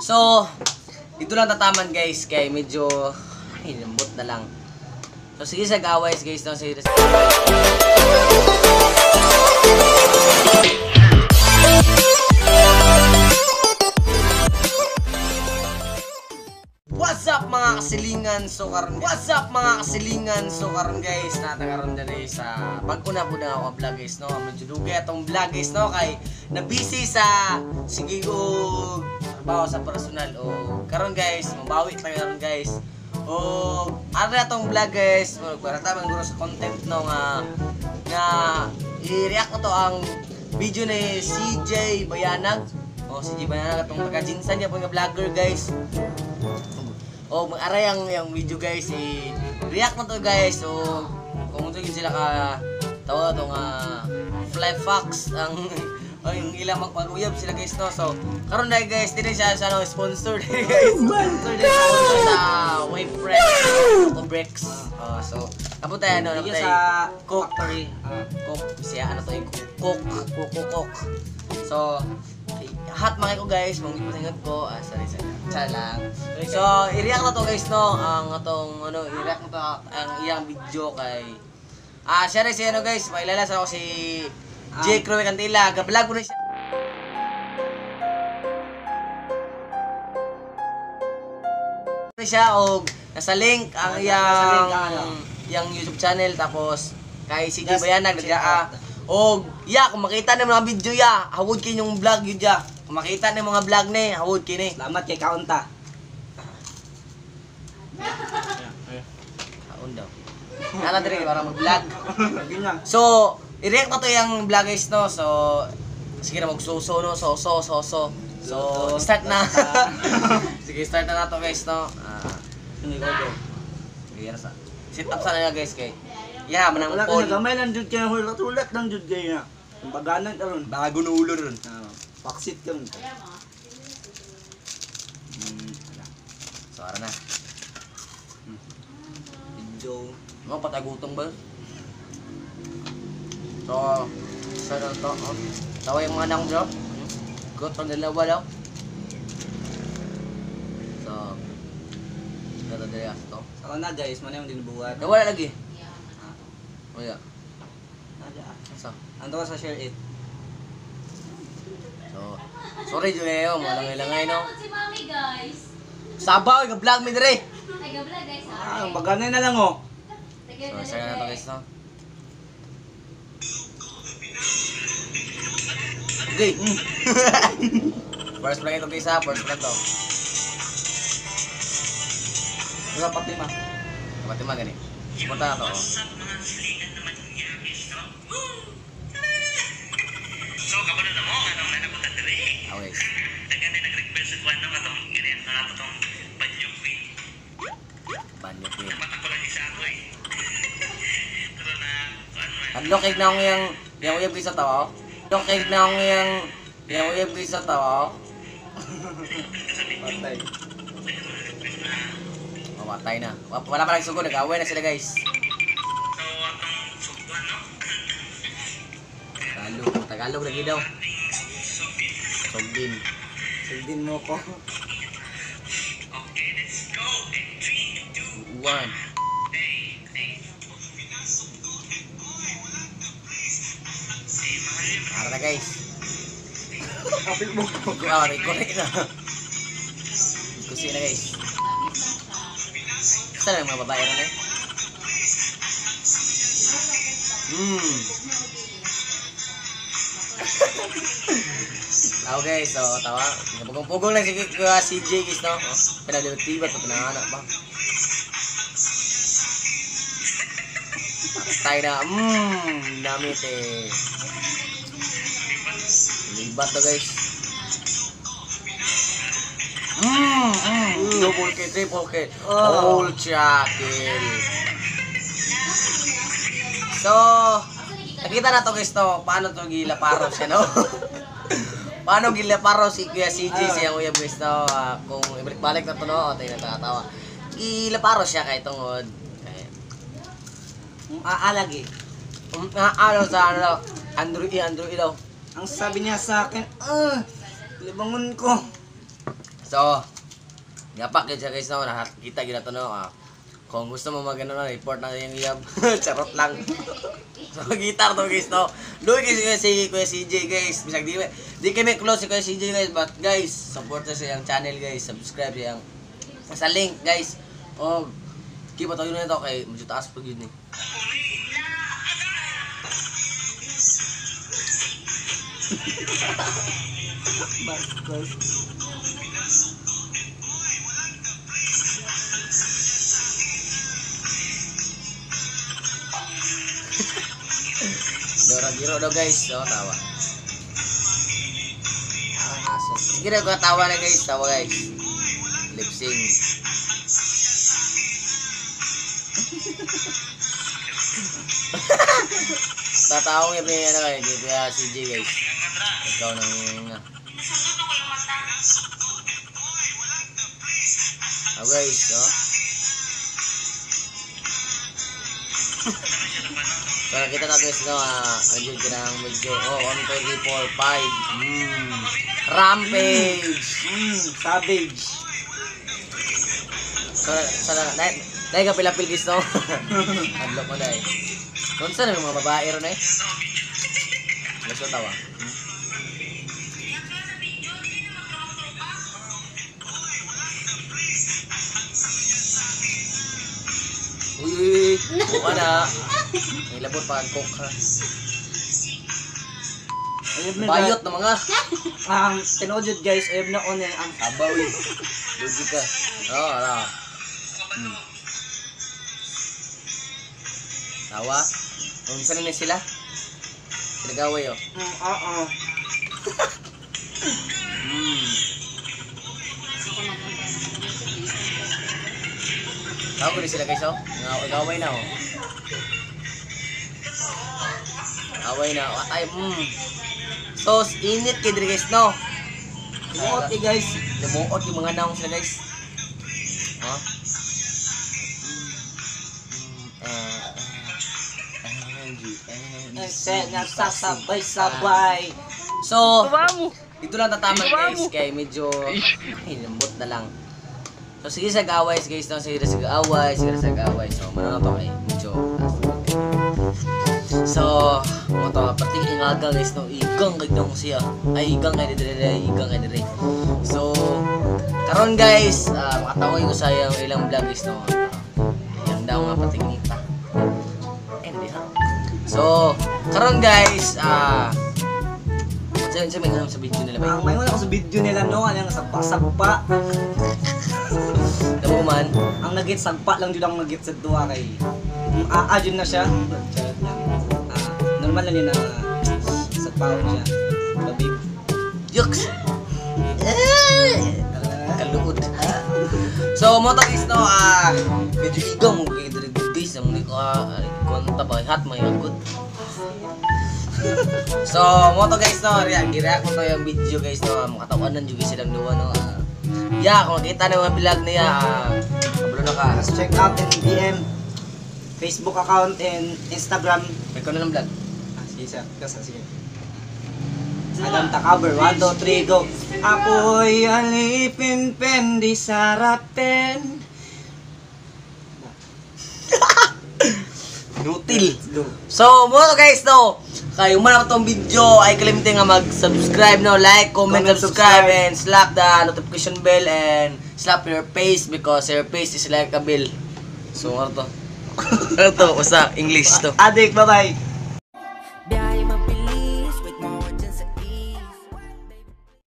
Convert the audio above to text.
So, dito lang tataman guys kay medyo ay, lambot na lang. So sige sa gaways guys no, sige. What's up mga kasilingan? So karon, what's up mga kasilingan? So karon guys, natakaron diri sa bag-o na po na ako vlog guys no. Medyo dugay atong vlog guys no kay na busy sa sige og trabaho sa personal o karon guys, mabawi tayo karon guys. O ano atong vlog guys, para ta man guro sa content no nga nga i-react na to ang video ni CJ Bayanag. O CJ Bayanag atong taga-Jinsan niya po nga vlogger guys. O mag-aray ang yung video guys, i-react na to guys. So kung unsa gyud sila ka tawa to nga fly fox ang ay yung ilang magpag-uyab sila guys no. So karon na guys, dinhi siya sa ano sponsor guys. Sponsor din sponsor sa Wave Press, o Bricks. Oh, so abot tayo ano, Bigyan abot tayo. sa Coke. factory. Coke siya ano to yung Coke, Coke, Coke, Coke. So hot mga ko guys, mong ipasingot ko. Ah, sorry, sorry. Char lang. So, i-react na to guys no, ang atong ano, i-react na to ang iyang video kay siya rin si ano guys, mailala sa ako si Jake Roy Cantila, ga-vlog ko na siya. Siya og nasa link ang Nasa iyang link ang ano. iyang YouTube channel tapos kay CJ Just Bayanag check nagdaa. out. Og ya kung makita ni mga video ya, hawod kay inyong vlog yun ya. Kung makita ni mga vlog ni, hawod kini. Salamat kay Kaunta. Kaon daw. Nala diri para mag-vlog. Lagi na. So, i-react na to yung vlog guys no. So, sige na magsuso no, so so so so. So, start na. Sige, start na nato guys no. Hindi ko do. Sige na sa. Sit up sana na guys kay. Yeah, manang Wala ka phone. na gamay lang jud kay hulat-hulat lang jud kay na. Ang baganan karon. Bago na ulo ron. Paksit karon. Wala. So, ara na. Video. Mga patagutong ba? So, sa na to. Oh. Tawa yung mga nang bro. Good pang dalawa daw. So, ganda dali to. Ako na guys, man yung dinubuhat. Nawala lagi. Wala. Nada. Sa. Ando ka sa share it. So, sorry Julio, malangay-langay no. Si Mami guys. Sabaw, ga-vlog mi dire. Ay, gabla guys ha. Ang baganay na lang oh. So, sa na to guys no. Okay. First vlog ito guys ha, first vlog to. Wala pati ma. Pati ma gani. Suporta na to. Oh. So, kabalo na mo, anong nanakutan diri. Ah, guys. Tagan din nag-request sa kuwan no, katong ganyan na ato tong Banyo Queen. Banyo queen. Mata ko lang isa ako eh. Pero na, kuwan man. Hadlok kay na akong yang uyab guys sa tawa. Hadlok kay na akong yang uyab guys sa tawa. Patay. Mamatay na. Wala pa lang sugo, nag-away na sila guys. So, atong sugduan no? Tagalog, Tagalog lagi daw. Sugdin. Sundin mo ko. Okay, let's go. In 3, 2, 1. 8, 8. Eh, mahal yun. Para na guys. Kapit mo ko. Ah, record na. Kusi na guys. Saan yung mga babae ron eh? Okay, so tawa. Pugong-pugong lang si Kuya CJ guys no. Oh, pinalibot-libot pa pinanganak pa. Tayo na. Namit eh. Libat to guys. Double kill, triple kill. Oh. Ultra kill. So, nakita na to guys to, paano to gilaparo siya no? Paano gilaparo si Kuya CJ siya Kuya guys no? Kung ibalik-balik na to no, o tayo natatawa. Gilaparo siya kay tungod. Kay, Ang aalagi. ano sa ano, Andrew E, Andrew E daw. Ang sabi niya sa akin, libangon ko. So, gapak yun siya guys no, nakakita gina to no. Kung gusto mo mag ano, no, report na yung iyab. Charot lang. So, guitar to guys no. Lugi guys si Kuya CJ guys. Bisag di kami close si Kuya CJ guys, but guys, support sa iyang channel guys, subscribe sa iyang sa link guys. O keep tayo na ito kay medyo taas pag yun eh. Bastos. Dora giro daw guys, so tawa. Parang aso. Sige na, tawa na guys, tawa guys. Lip sync. Tatawang yung ano kay Kuya CJ guys. Ikaw nang ah guys, oh. So nakita na guys no, medyo ng medyo, oh, 1, 2, 3, 4, 5. Rampage. Savage. So, so na, na, ka pilapil guys no. Adlok mo na eh. Kung saan yung mga babae ron eh? Gusto tawa. Uy, uy, uy. Buka na. May labot pa ang coke ha. Ayun na Bayot na mga. Ang tinuod jud guys, ayun na on eh, ang Abaw eh. Lugi ka. Oo, ala. Tawa. Kung saan na sila? Sila gaway oh. Oo. Tawa ko rin sila guys oh. Gaway na oh. Away na. Ay, So, init kay diri guys no. Lumuot eh guys. Lumuot yung mga naong sila guys. Oh. Nagsasabay-sabay. So, dito lang tataman guys kay medyo lambot na lang. So sige sa gaway guys, no? Sige sa gaway, sige sa gaway. So mano na to kay medyo. So, mo to pati ingaga guys no, igang kay dong siya. Ay igang kay dire, igang kay dire. So, karon guys, makatawag ko sa iyang ilang vlog guys no. Yang daw nga pati nita. Hindi ha. So, karon guys, sa may sa video nila ba? Ang may ako sa video nila no, anong sagpa-sagpa. Damo man. Ang nagit sagpa lang jud ang nagit sa duha kay aa jud na siya. Charot lang. Normal lang yun na sagpaon siya. Babib. Yucks. Kaluod. So, mo to guys no, medyo igaw mo kay diri guys, ang ni ko kwanta ba hat may good. So, mo to guys no, gira ko to yung video guys no, makatawanan jud silang duwa no. Yeah, kung makita na mga vlog niya, kabalo na ka. Just check out and DM Facebook account and Instagram. Ikaw na ng vlog. Sige sir, kasi sige. Adam Takaber, 1, 2, 3, go! Ako'y alipin pendi sarapin. Nutil. Go. So, mo to guys no, kayo man tong video ay kalimti nga mag-subscribe no, like, comment, Comment, subscribe, subscribe. and slap the notification bell and slap your face because your face is like a bell. So, ano to? Ano to? Basta English to. Adik, bye-bye!